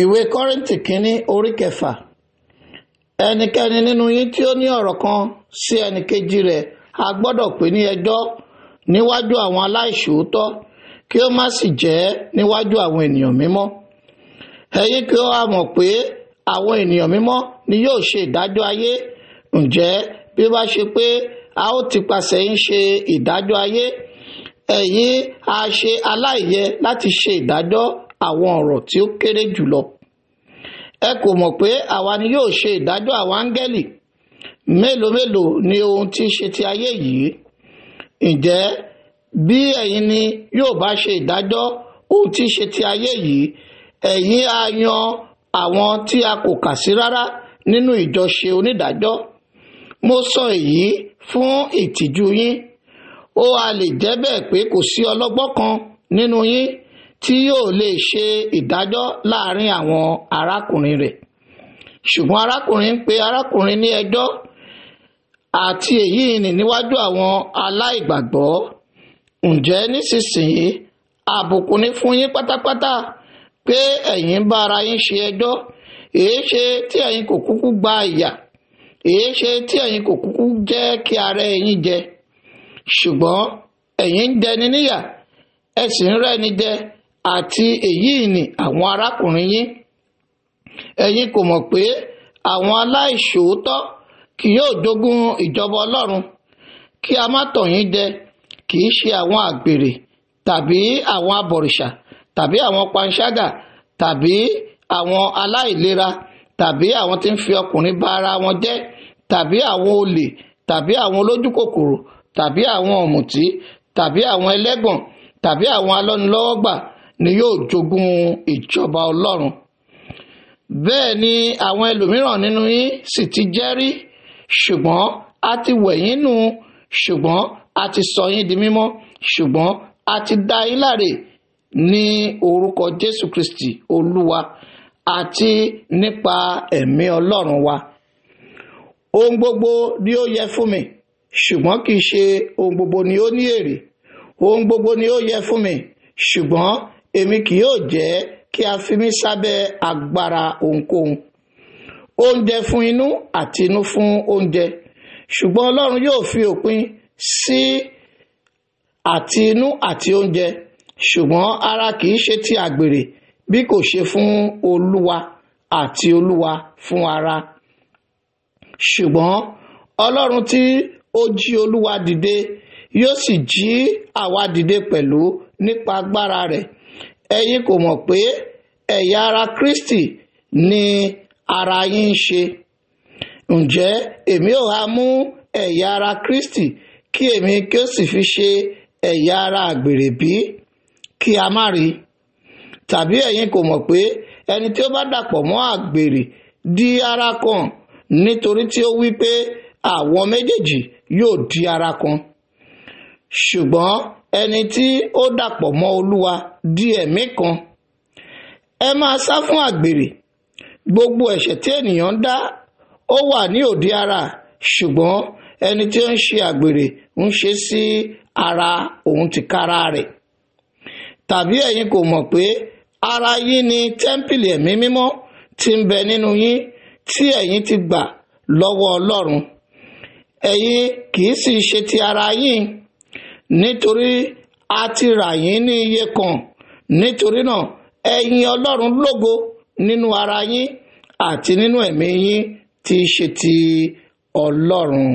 Ìwé Kọ́ríńtì kínní orí kẹfà. Ẹnikẹ́ni nínú yín tí ó ní ọ̀rọ̀ kan sí ẹnìkejì rẹ̀ a gbọ́dọ̀ pè ní ẹjọ́ níwájú àwọn aláìṣòótọ́, kí ó má sì jẹ́ níwájú àwọn ènìyàn mímọ́. Ẹ̀yin kí ó wá mọ̀ pé àwọn ènìyàn mímọ́ ni yóò ṣe ìdájọ́ ayé. Ǹjẹ́ bí ó bá ṣe pé a ó ti pasẹ̀ yín ṣe ìdájọ́ ayé, ẹ̀yin á ṣe aláìyẹ láti ṣe ìdájọ́ àwọn ọ̀rọ̀ tí ó kéré jùlọ. Ẹ kò mọ̀ pé àwa ni yóò ṣe ìdájọ́ àwọn áńgẹ́lì? Mélòó mélòó ni ohun tí í ṣe ti ayé yìí? Ǹjẹ́ bí ẹ̀yin ni yóò bá ṣe ìdájọ́ ohun tí í ṣe ti ayé yìí, ẹ̀yin á yan àwọn tí a kò kà sí rárá nínú ìjọ ṣe onídàájọ́? Mo sọ èyí fún ìtìjú yín. Ó ha lè jẹ́ bẹ́ẹ̀ pé kò sí ọlọ́gbọ́n kan nínú yín tí yóò lè ṣe ìdájọ́ láàrin àwọn arákùnrin rẹ̀? Ṣùgbọ́n arákùnrin ń pe arákùnrin ní ẹjọ́, àti èyí ni níwájú àwọn aláìgbàgbọ́. Ǹjẹ́ nísinsìnyí àbùkù ni fún yín pátápátá pé ẹ̀yin ń bá ara yín ṣe ẹjọ́? Èéṣe tí ẹ̀yin kò kúkú gba ìyà? Èéṣe tí ẹ̀yin kò kúkú jẹ́ kí ara ẹ̀yin jẹ? Ṣùgbọ́n ẹ̀yin ń jẹni níyà, ẹ sì ń rẹ́ni jẹ, àti èyí ni àwọn arákùnrin yín. Ẹ̀yin kò mọ̀ pé àwọn aláìṣòótọ́ kì yóò jogún ìjọba Ọlọ́run? Kí a má tàn yín jẹ, kì í ṣe àwọn àgbèrè tàbí àwọn abọ̀rìṣà tàbí àwọn panṣágà tàbí àwọn aláìlera tàbí àwọn tí ń fi ọkùnrin bá ara wọn jẹ́ tàbí àwọn olè tàbí àwọn olójúkòkòrò tàbí àwọn ọ̀mùtí tàbí àwọn ẹlẹ́gàn tàbí àwọn alọ́nilọ́wọ́gbà ni yóò jogún ìjọba Ọlọ́run. Bẹ́ẹ̀ ni àwọn ẹlòmíràn nínú yín sì ti jẹ́ rí, ṣùgbọ́n a ti wẹ̀ yín nù, ṣùgbọ́n a ti sọ yín di mímọ́, ṣùgbọ́n a ti dá yín láre ní orúkọ Jésù Kristi Olúwa àti nípa ẹ̀mí Ọlọ́run wa. Ohun gbogbo ni ó yẹ fún mi, ṣùgbọ́n kì í ṣe ohun gbogbo ni ó ní èrè. Ohun gbogbo ni ó yẹ fún mi, ṣùgbọ́n èmi kì yóò jẹ́ kí a fi mí sábẹ́ agbára ohunkóhun. Oúnjẹ fún inú àti inú fún oúnjẹ, ṣùgbọ́n Ọlọ́run yóò fi òpin sí àti inú àti oúnjẹ. Ṣùgbọ́n ara kì í ṣe ti àgbèrè bí kò ṣe fún Olúwa, àti Olúwa fún ara. Ṣùgbọ́n Ọlọ́run tí ó jí Olúwa dìde yóò sì jí àwa dìde pẹ̀lú nípa agbára rẹ̀. Ẹ̀yin kò mọ̀ pé ẹ̀yà ara Kristi ni ara yín ń ṣe? Ǹjẹ́ èmi ò ha mú ẹ̀yà ara Kristi kí èmi kí ó sì fi ṣe ẹ̀yà ara àgbèrè bí? Kí a má rí. Tàbí ẹ̀yin kò mọ̀ pé ẹni tí ó bá dàpọ̀ mọ́ àgbèrè di ara kan, nítorí tí ó wí pé àwọn méjèèjì yóò di ara kan? Ṣùgbọ́n ẹni tí ó dàpọ̀ mọ́ Olúwa di ẹ̀mí kan. Ẹ máa sá fún àgbèrè. Gbogbo ẹ̀ṣẹ̀ tí ènìyàn ń dá ó wà ní òde ara, ṣùgbọ́n ẹni tí ó ń ṣe àgbèrè ń ṣe sí ara òun tìkára rẹ̀. Tàbí ẹ̀yin kò mọ̀ pé ara yín ni tẹ́ḿpìlì ẹ̀mí mímọ́ tí ń bẹ nínú yín, tí ẹ̀yin ti gbà lọ́wọ́ Ọlọ́run? Ẹ̀yin kì í sì ṣe ti ara yín, nítorí a ti rà yín ní iye kan. Nítorí náà ẹ yin Ọlọ́run lógo nínú ara yín àti nínú ẹ̀mí yín tí í ṣe ti Ọlọ́run.